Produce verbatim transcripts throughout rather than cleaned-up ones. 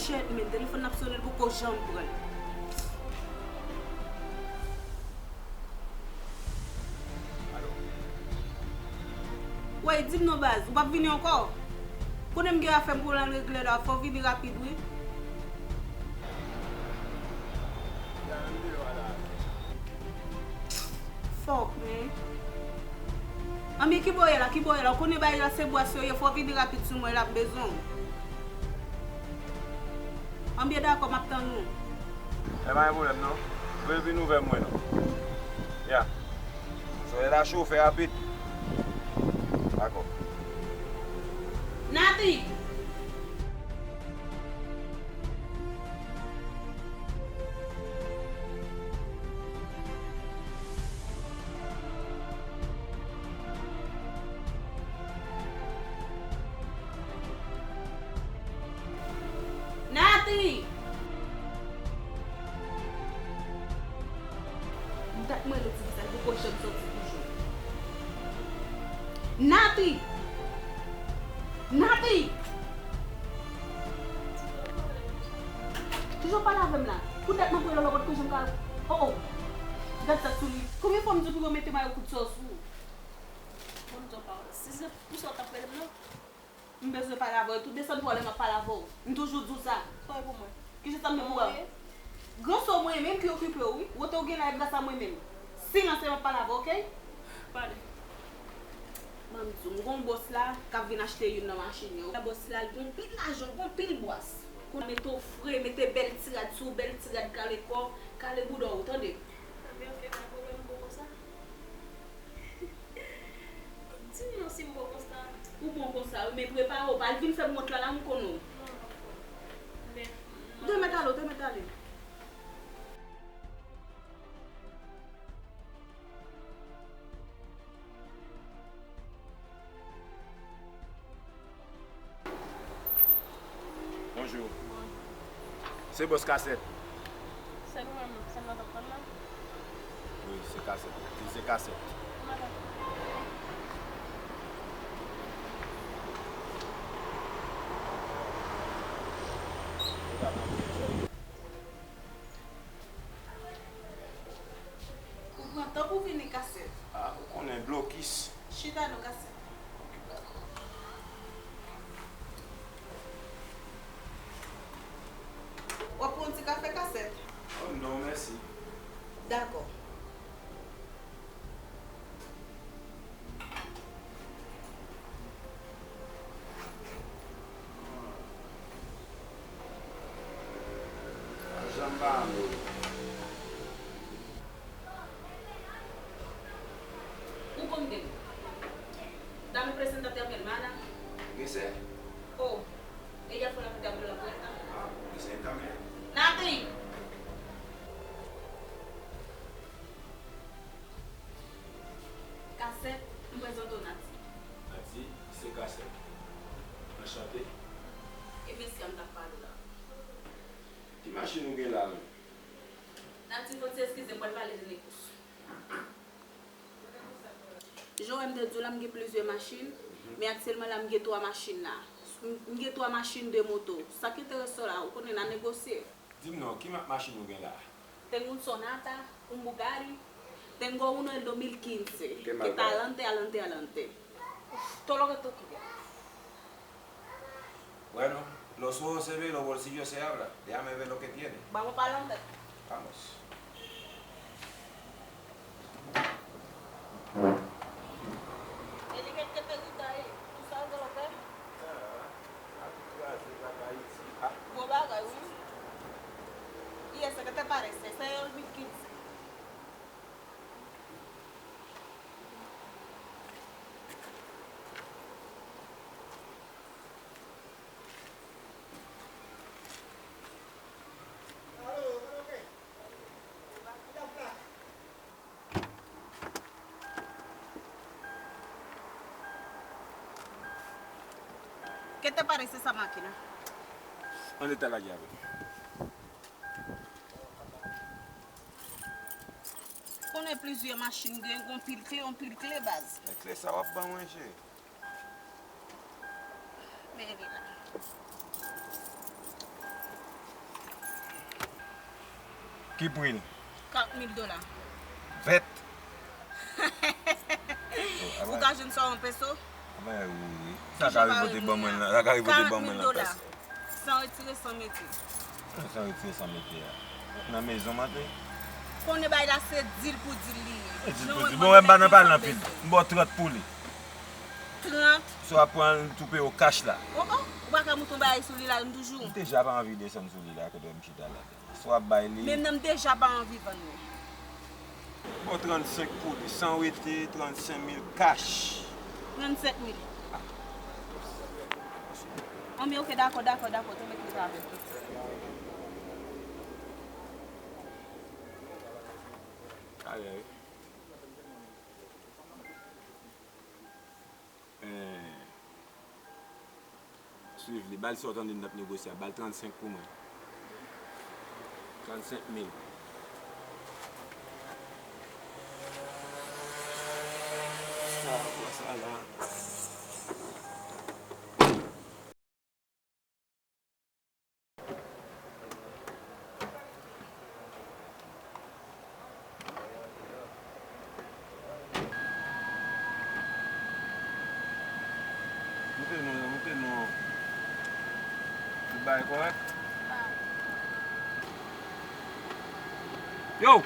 Shit, men telefòn nan ap sonnen, l poko janm pran l. Alo? Wey, di m non baz, ou p ap vini ankò? Konnen m gen afè m pou m al regle la, fò w vini rapid wi. Fòk, men. Anben, kibò w ye la, kibò w ye la? Ou konnen bagay la se bwès yo ye, fò w vini rapid sou mwen la, m bezwen w. Anben, dakò, m ap tann ou. E pa gen pwoblèm, non. Vin, vin ouvè mwen, non. Ya. Solèy la cho, fè rapid. Dakò. Nati! Nati! M t ap mande w ti fi sa, li poko janm soti toujou. Nati! Nati! Kijan w pale avè m la? Pou dat m ap rele w la, w pa t ko janm ka. Oh, oh. Gad sa sou li. Konbyen fwa m di w pou yo mete mayo kout sò sou ou? Bon, m di w pawòl. Si se pou sa w t ap rele m nan. M bezwen pale avè w. Tout desann pou w ale, m ap pale avè w. M toujou di w sa. Sa w ye pou mwen? Kijan sa m ye pou w? Gran sè w mwen ye, menm ki okipe w, wi. Wote w gen la, e gras a mwen menm. Silans e m ap pale avè w, oke? Pale. Ban m di w, m gon bòs la k ap vin achte youn nan machin yo. Bòs la, l gon pil lajan, l gon pil bwès. Kounye a mete w fre, mete bèl ti rad sou w, bèl ti rad kale kò, kale bouda w, tande? Anben, oke, pa gen pwoblèm, m bon konsa. Di m non si m bon konsa. Ou bon konsa, wi, men prepare w, pa al vin fè m wont la, la m konnen w. Non, non, non. Te mèt ale, te mèt ale. Bonjou. Bonjou. Se bòs Kasèt. Se nou menm, se nou t ap tann la? Wi, se Kasèt. Di l se Kasèt. Madanm. Ou pran tan pou w vini, Kasèt. A, ou konnen blokis. Chita non, Kasèt. Ok, dakò. W ap pran yon ti kafe, Kasèt? Oh, non, mèsi. Dakò. Janm pa anlo. Ou konn gen. Dame presentate a mi hermana. Gracias. Oh, ella fue la que te abrió la puerta. Ah, presentame. Nati! Kasèt, m prezante w Nati. Nati, se Kasèt. Anchante. E mesye a m t ap pale w la. Ki machin ou gen la menm? Nati, fò w ti eskize m, m pral pale de negosyo. Jan w wè m te di w la, m gen plizyè machin, men aktyèlman la, m gen twa machin la. M, m gen twa machin, de moto. Sa k enterese w la, ou konnen n a negosye. Di m non, ki ma-, machin ou gen la? Tengo un Sonata, un Bugatti, tengo uno del dos mil quince, que está adelante, adelante, adelante. Todo lo que tú quieras. Bueno, los ojos se ven, los bolsillos se abran. Déjame ver lo que tiene. Vamos para adelante. Vamos. Eli, ¿qué, qué te gusta ahí? ¿Tú sabes de lo que es? Ah, ah, kraze bagay isi a. Gwo bagay, wi. Y ese, ¿qué te parece? Ese es el dos mil quince. ¿Qué te parece esa máquina? Ann detalye avè m. Konnen plizyè machin gen, gon pil kle, yon pil kle baz. Men kle sa w ap ban mwen, cheri. Men li la. Ki pri l? Kat mil dola. Vèt. Ou ka jwenn sa yon peso? Sa ka rive te ban mwen la, sa ka rive te ban mwen la. San retire, san mete. San retire, san mete a. Nan mezon m antre. Konnen bagay la se dil pou dil li ye. E dil pou dil. Bon, m pa nan pale anpil. M ba w trant pou li. Trant? Si w ap pran l, tou peye w kach la. Oh, oh, ou pa ka moute yon bagay sou li la, m toujou. M deja pa anvi desann sou li la, kote m chita la. Si w ap bay li. Menm nan m deja pa anvi vann li. Bon, trannsenk pou li, san rete, trannsenk mil kach. Trannsenk mil. Anben, ok, dakò, dakò, dakò, tou met li avè l. Alè, wi. Eh, swiv li, ba l sa w tande n t ap negosye a, ba l trannsenk pou mwen. Trannsenk mil. Sa, sa la. Moute non, moute non. Tout bagay kòrèk? Yo!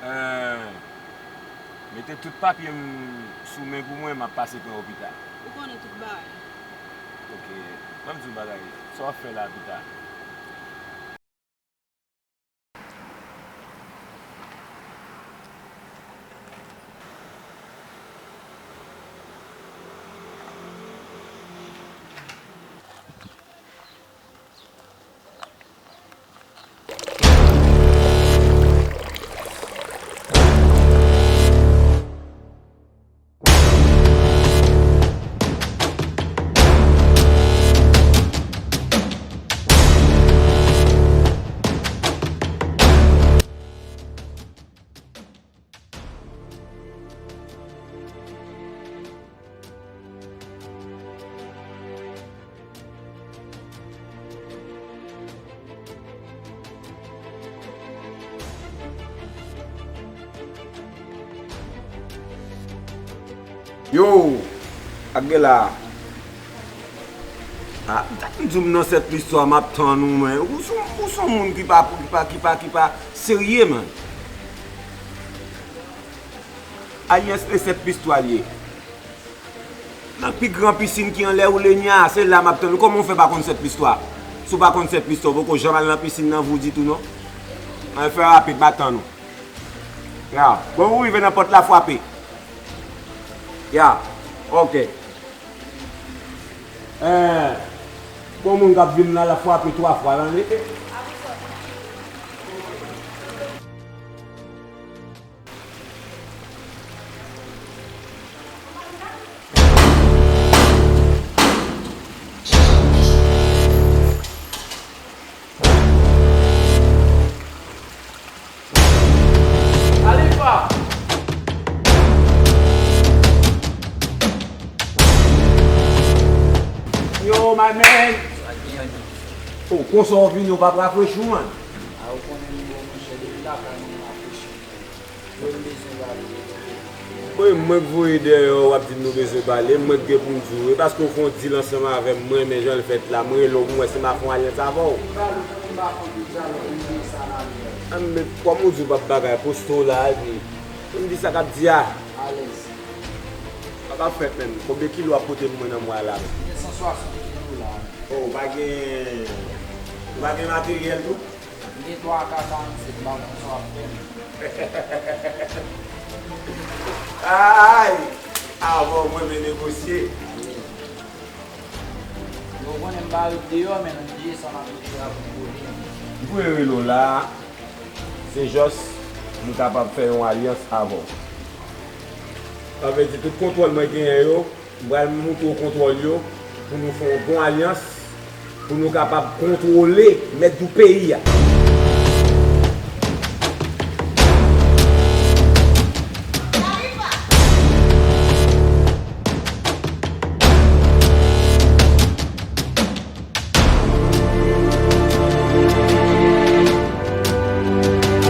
Eh, mete tout papye m sou men pou mwen, m ap pase pran opital. Ou konnen tout bagay. Ok, ban m di w bagay, sa w ap fè la pita? Yo, ak gen la. Ah, dat m di w m nan sèt plis twa, m ap tann ou, men. Ou se, ou se yon moun ki pa, ki pa, ki pa, ki pa serye, men. Alyans e sèt plis twa l ye. Nan pi gran pisin ki anlè ou lenya a, se la m ap tann ou. Kòman w fè pa konn sèt plis twa? Si w pa konn sèt plis twa, w poko janm al nan pisin nan, vou ditou non. Ann fè rapid, m ap tann ou. Ya, bon, ou rive nan pòt la, frape. Ya, ok. Eh, bon, moun k ap vin la, l ap frape twa fwa, tande. Khalifa! Yo, my man! Oh, konsa w vini, w p ap rafrechi w, man? A, ou konnen m bon, monchè, depi lakay mwen, m rafrechi. Mwen bezwen pale. Wi, mwen k voye dèyè w, w ap di m nou bezwen pale, mwen k gen pou m di w, e paske w fè yon dil ansanm avè m, mwen renmen jan l fèt la, m rele w pou m wè si m a fè yon alyans avè w. Ann, men kòm ou di w p ap bagay, poste w la, epi m di sa k ap di a. Alèz. Sa p ap fèt menm. Konbyen kilo w ap pote pou mwen nan mwa la menm? Gen san swasant kilo la. Oh, ou pa gen, ou pa gen materyèl tou? M gen twa ka karannsèt, m pa konn sa w ap fè m. Ay! Avan mwen men negosye. Yo konnen m pa ret deyò, men m bliye sa m ap mete a pou m pote. M pou rele w la, se jis m kapab fè yon alyans avè w. Sa vle di tout kontwòl mwen genyen yo, m pral montre w kontwòl yo pou nou fè yon bon alyans, pou nou kapab kontwole mèt di w peyi a.